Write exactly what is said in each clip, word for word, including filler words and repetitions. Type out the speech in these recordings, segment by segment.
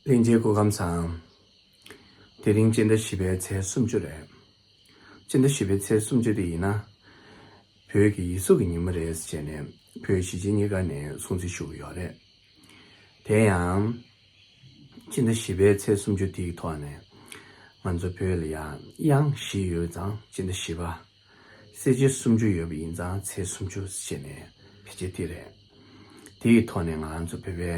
ལྷན་རྒྱས་སྐུ་ཁམས་བཟང་། དེ་རིང་སྤྱི་ཟླ་བཞི་པའི་ཚེས་སུམ་ཅུ་རེད། སྤྱི་ཟླ་བཞི་པའི་ཚེས་སུམ་ཅུ་དེ་ཡིན་ན། བོད་ཀྱི་ཡིག་གཟུགས་ཀྱི་ཉིན་མོ་རེད་ཟེར་ནས་བོད་གཞིས་བྱེས་གཉིས་ཀ་ནས་སྲུང་བརྩི་ཞུ་གི་ཡོད་རེད། དེ་ཡང་། སྤྱི་ཟླ་བཞི་པའི་ཚེས་སུམ་ཅུ་དེའི་ཐོག་ནས། ང་ཚོ་བོད་ལ་ཡང་དབྱངས་བཞི་ཡོད་ཙང་སྤྱི་ཟླ་བཞི་པ། གསལ་བྱེད་སུམ་ཅུ་ཡོད་པ་ཡིན་ཙང་ཚེས་སུམ་ཅུ་ཟེར་ནས་ཕལ་ཆེར་དེ་རེད། དེའི་ཐོག་ནས་ང་རང་ཚོ་བོད་པའི་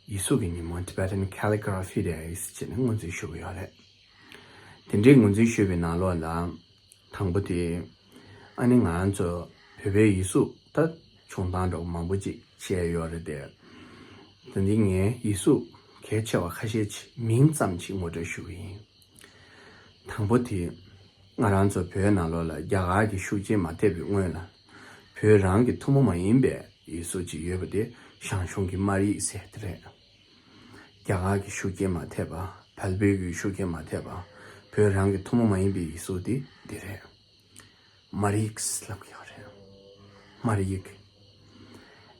ཡིག་གཟུགས་ཀྱི་ཉིན་མོ། Tibetan Calligraphy Day ཟེར་ནས་ངོས་འཛིན་ཞུ་གི་ཡོད་རེད། དེ་འདྲའི་ངོས་འཛིན་ཞུས་པའི་ནང་ལོགས་ལ། དང་པོ་དེ། ཨ་ནི་ང་རང་ཚོ་བོད་པའི་ཡིག་གཟུགས་ད་བྱུང་སྟངས་འདྲ་བོ་མང་པོ་ཅིག་བྱས་ཡོད་རེད་དེ། ད་འདི་ངས་ཡིག་གཟུགས་གལ་ཆེ་བ་ཁ་ཤས་ཅིག་མིང་ཙམ་ཅིག་ངོ་སྤྲོད་ཞུ་གི་ཡིན། དང་པོ་དེ། ང་རང་ཚོ་བོད་ནང་ལོགས་ལ་རྒྱ་གར་གྱི་ཤུགས་རྐྱེན་མ་ཐེབས་པའི་སྔོན་ལ། བོད་རང་གི་ཐུན་མོང་མ་ཡིན་པའི་ཡིག་གཟུགས་ཅིག་ཡོད་པ་དེ་ཞང་ཞུང་གི་སྨར་ཡིག་ཟེར་དེ་རེད། རྒྱ་གར་གྱི་ཤུགས་རྐྱེན་མ་ཐེབས་པ། བལ་པོའི་གི་ཤུགས་རྐྱེན་མ་ཐེབས་པ། བོད་རང་གི་ཐུན་མོང་མ་ཡིན་པའི་ཡིག་གཟུགས་དེ་འདི་རེད། སྨར་ཡིག་ལབ་ཀྱི་ཡོད་རེད། སྨར་ཡིག་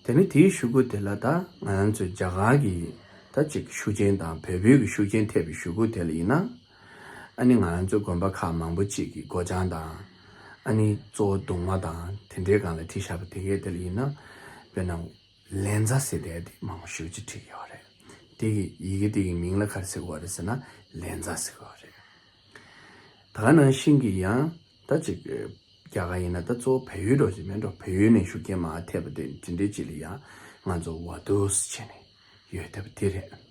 དེ་ནི་དེའི་གཞུག་གུ་དེ་ལ་ད་ང་རང་ཚོའི་རྒྱ་གར་གྱི་ད་ཅིག་ཤུགས་རྐྱེན་དང་བལ་པོའི་གི་ཤུགས་རྐྱེན་ཐེབས་པའི་གཞུག་གུ་དེ་ལ་ཡིན་ན། ཨ་ནི་ང་རང་ཚོའི་དགོན་པ་ཁག་མང་པོ་ཅིག་གི་སྒོ་བྱང་དང་། ཨ་ནི་གཙོ་བོ་གདུང་མ་དང་དེ་འདྲའི་སྒང་ལ་བྲིས་བཞག་པ་དེ་གའི་དེ་ལ་ཡིན་ན། དཔེར་ན། ལཉྫ་ཟེར་དེ་དེ་མང་པོ་ཞེ་པོ་ཅིག་བྲིས་ཡོད་རེད། དེ་གི་ཡི་གེ་དེ་གི་མིང་ལ་ག་རེ་ཟེར་གི་ཡོད་རེད་ཟེར་ན་ལཉྫ་ཟེར་གི་ཡོད་རེད། ད་ག་ནང་བཞིན་གྱི་ཡང་ད་ཅིག་རྒྱ་གར་ཡིན་ན་ད་གཙོ་བོ་བལ་ཡུལ་འགྲོ་ཅིག་མེད་འགྲོ། བལ་ཡུལ་ནས་ཤུགས་རྐྱེན་མར་ཐེབས་པ་དེ་དེ་འདྲའི་ཅིག་ལ་ཡང་ང་ཚོ་ཝ་ཏུ་ཟེར་བྱས་ནས་ཡོད་བསྡད་པ་དེ་རེད།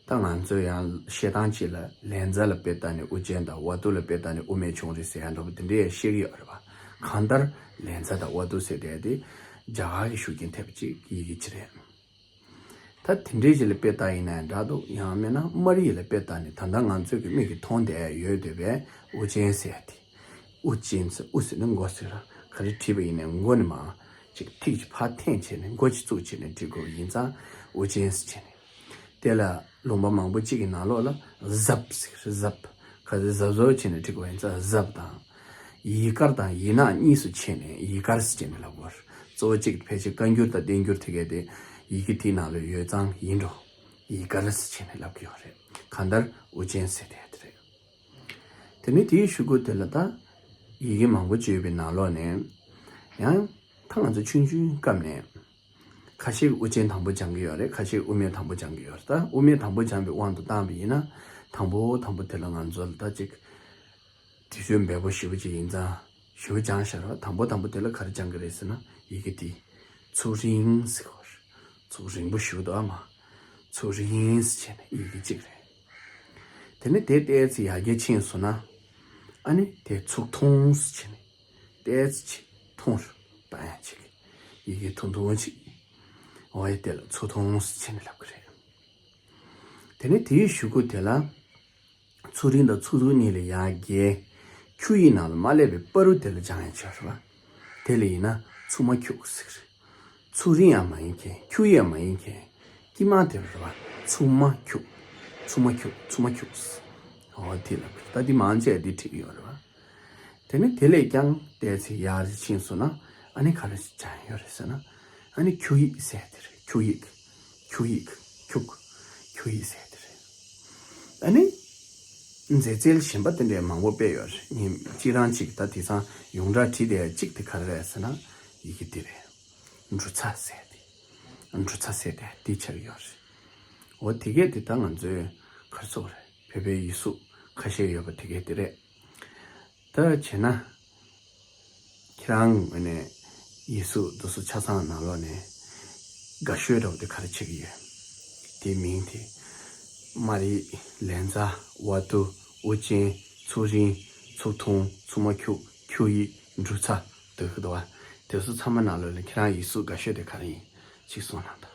ད་ང་ཚོ་ཡང་བཤད་སྟངས་གཅིག་ལ་ལཉྫ་ལ་དཔེ་བལྟས་ནས་དབུ་ཅན་དང་ཝ་ཏུ་ལ་དཔེ་བལྟས་ནས་དབུ་མེད་བྱུང་རེད་ཟེར་ཡང་འདྲ་པོ་དེ་འདྲའི་ཡང་བཤད་ཀྱི་ཡོད་རེད་པ། གང་ལྟར་ལཉྫ་དང་ཝ་ཏུ་ཟེར་དེ་དེ་རྒྱ་གར་གྱི་ཤུགས་རྐྱེན་ཐེབས་པ་ཅིག་ཡི་གེ་ཅིག་རེད། ད་དེ་འདྲའི་ཅིག་ལ་དཔེ་བལྟས་ཡིན་ན་འདྲ་འདུག་ཡང་མིན་ན་སྨར་ཡིག་ལ་དཔེ་བལྟས་ནས་ད་ལྟ་ང་ཚོས་ཀྱི་མིག་གིས་མཐོང་བསྡད་ཡོད་བསྡད་པའི་དབུ་ཅན་ཟེར་དེ། དབུ་ཅན་ཟེར། དབུ་ཟེར་ན་མགོ་ཟེར་ར། ག་རེ་བྲིས་པ་ཡིན་ནའི་མགོ་ནས་མར་ཅིག་ཐིག་ཅིག་ཕར་འཐེན་བྱས་ནས་མགོ་ཅིག་བཙུགས་བྱས་ནས་བྲིས་དགོས་པ་ཡིན་ཙང་དབུ་ཅན་ཟེར་བྱས་ནས། དེ་ལ་ལུང་པ་མང་པོ་གཅིག་གི་ནང་ལོགས་ལ་གཟབ་ཟེར། གཟབ། ག་ཚོད་གཟབ་གཟབ་བྱས་ནས་བྲིས་དགོས་ཡིན་ཙང་གཟབ་དང་། ཡིག་དཀར་དང་ཡིག་ནག་གཉིས་སུ་ཕྱེ་ནས་ཡིག་དཀར་ཟེར་བྱས་ནས་ལབ་དགོས། གཙོ་བོ་གཅིག་ཕལ་ཆེར་བཀའ་འགྱུར་དང་བསྟན་འགྱུར་དེ་གས་དེ་ཡི་གེ་དེའི་ནང་ལ་ཡོད་ཙང་ཡིན་འགྲོ། ཡིག་དཀར་ཟེར་བྱས་ནས་ལབ་ཀྱི་ཡོད་རེད། གང་ལྟར་དབུ་ཅན་ཟེར་དེ་དེ་རེད། དེ་ནས་དེའི་གཞུག་གུ་དེ་ལ་ད་ཡི་གེ་མང་པོ་ཅིག་ཡོད་པའི་ནང་ལོགས་ནས་ཡང་ད་ང་ཚོ་ཆུང་ཆུང་སྐབས་ནས། ཁ་ཤས་ཀྱིས་དབུ་ཅན་དང་པོ་སྦྱང་གི་ཡོད་རེད། ཁ་ཤས་ཀྱིས་དབུ་མེད་དང་པོ་སྦྱང་གི་ཡོད་རེད། ད་དབུ་མེད་དང་པོ་སྦྱངས་པའི་དབང་དུ་བཏང་བ་ཡིན་ན། དང་པོ་དང་པོ་དེ་ལ་ང་ཚོ་ལ་ད་ཅིག་དུས་ཚོད་འབེལ་པོ་ཞེ་པོ་ཅིག་ཡིན་ཙང་ཞེ་པོ་སྦྱངས་ཤག་རེད་པ། དང་པོ་དང་པོ་དེ་ལ་ག་རེ་སྦྱང་གི་རེད་ཟེར་ན་ཡི་གེ་དེ་ཚུགས་རིང་ཟེར་གི་ཡོད་རེད། ཚུགས་རིང་པོ་ཞེ་པོ་འདུག་ཨ་མ། ཚུགས་རིང་ཟེར་བྱས་ནས་ཡི་གེ་གཅིག་རེད། དེ་ནས་དེ་ཏོག་ཙམ་ཡར་རྒྱས་ཕྱིན་སོང་ན། ཨ་ནི་དེ་ཚུགས་ཐུང་ཟེར་བྱས་ནས། ཏོག་ཙམ་ཅིག་ཐུང་རུ་བཏང་ཡ་ཅིག་ཡི་གེ་ཐུང་ཐུང་ཅིག་འོ་ཡ་དེ་ལ་ཚུགས་ཐུང་ཟེར་བྱས་ནས་ལབ་ཀྱི་རེད། དེ་ནས་དེའི་གཞུག་གུ་དེ་ལ། ཚུགས་རིང་དང་ཚུགས་ཐུང་གཉིས་ལ་ཡར་རྒྱས། ཁྱུ་ཡི་ནང་ལ་མ་སླེབས་པའི་བར་དུ་དེ་ལ་སྦྱང་ཡ་ཅིག་ཡོད་རེད་པ། དེ་ལ་ཡིན་ན་ཚུགས་མ་ཁྱུག་ཟེར། ཚུགས་རིང་ཡང་མ་ཡིན་མཁན། ཁྱུག་ཡང་མ་ཡིན་མཁན། དཀྱིལ་མ་དེ་རེད་པ། ཚུགས་མ་ཁྱུག་ཚུགས་མ་ཁྱུག་ཚུགས་མ་ཁྱུག་འོ་དེ་ལ་ད་དེ་མང་ཆེ་བ་དེ་བྲིས་ཡོད་རེད་པ། དེ་ནས་དེ་ལས་ཀྱང་ཏོག་ཙམ་ཡར་ཕྱིན་སོང་ན་ཨ་ནི་ག་རེ་སྦྱང་ཡོད་རེད་ཟེར་ན། ཨ་ནི་ཁྱུག་ཡིག་ཟེར་དེ་རེད། ཁྱུག་ཡིག་ཁྱུག་ཡིག་ཁྱུག་ཁྱུག་ཡིག་ཟེར་དེ་རེད། ཨ་ནི། མཛེས་རྩལ་གཞན་པ་དེ་འདྲའི་མང་པོ་སྤེལ་ཡོད་རེད། ངས་གཅིག་རང་གཅིག་ད་དེང་སང་ཡོངས་གྲགས་བྲིས་བསྡད་ཡ་གཅིག་དེ་ག་རེ་རེད་ཟེར་ན། ཡི་གེ་དེ་རེད། འབྲུ་ཚ་ཟེར་དེ། འབྲུ་ཚ་ཟེར་དེ་དེ་ཆགས་ཡོད་རེད། འོ་དེ་གས་དེ་ད་ང་ཚོའི་ག་རེ་ཟེར་དགོས་རེད། བོད་པའི་ཡིག་གཟུགས་ཁ་ཤས་ཡོད་པ་དེ་གས་དེ་རེད། ད་བྱས་ན། ཁྱེད་རང་ངོས་ནས་ཡིག་གཟུགས་འདི་ཚོ་ཆ་ཚང་ནང་ལོགས་ནས་དགའ་ཤོས་འདྲ་བོ་དེ་ག་རེ་བྱེད་ཀྱི་ཡོད། དེའི་མིང་དེ། སྨར་ཡིག་ལཉྫ། ཝ་ཏུ། དབུ་ཅན། ཚུགས་རིང་། ཚུགས་ཐུང་། ཚུགས་མ་ཁྱུག་ཁྱུག་ཡིག་འབྲུ་ཚ། འདུག་གི་འདུག་བ། དེ་ཚོ་ཚང་མ་ནང་ལོགས་ནས་ཁྱེད་རང་ཡིག་གཟུགས་དགའ་ཤོས་དེ་ག་རེ་ཡིན། གཅིག་གསུངས་གནང་དང་